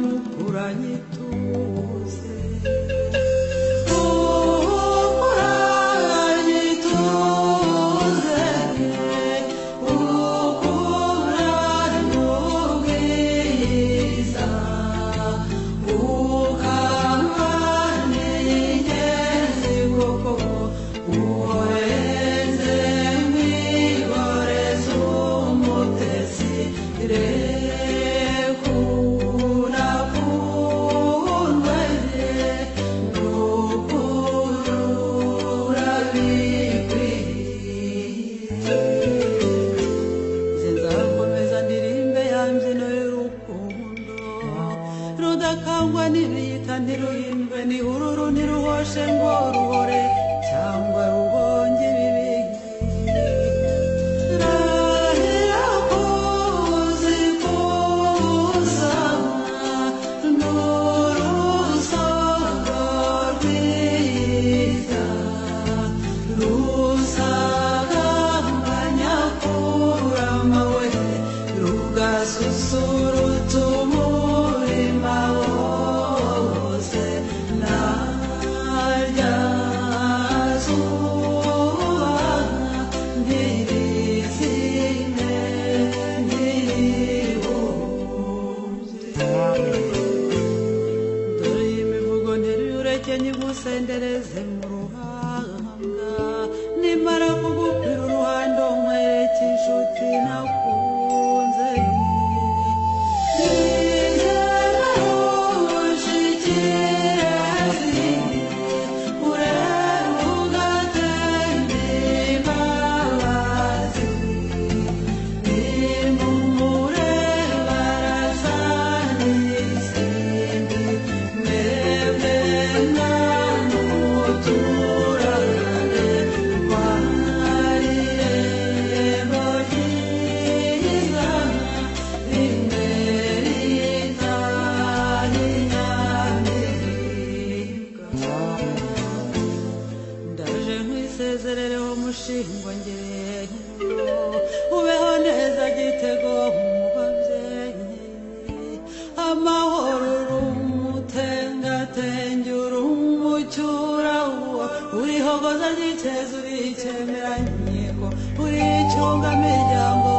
Mukuranyituze Ukuranubwiza Ukambanigeze koko Uhorenze mwihoreze umutesi Rudakangwa n'ibiyita ntiruhindwe n'ihururu ntiruhoshe ngo ruhore cyangwa rubonge ibibi Rahira kuzikuza n'urusoro rwiza rusagambanya kuramawe rugasusurutsa umurima wose narya zuba ntirizime ntirihumbye Dore imivugo ntirureke nyigusendereze mu ruhanga nimara kugupira uruhando nkwereke inshuti nakunze Ndaje nkwisezerereho mushingwa ngero ubeho neza gitego mu babyeyi amahoro urumutengatenge urumucyura urihogoza ry'icyeza urikemeranyeko uricyunga miryango.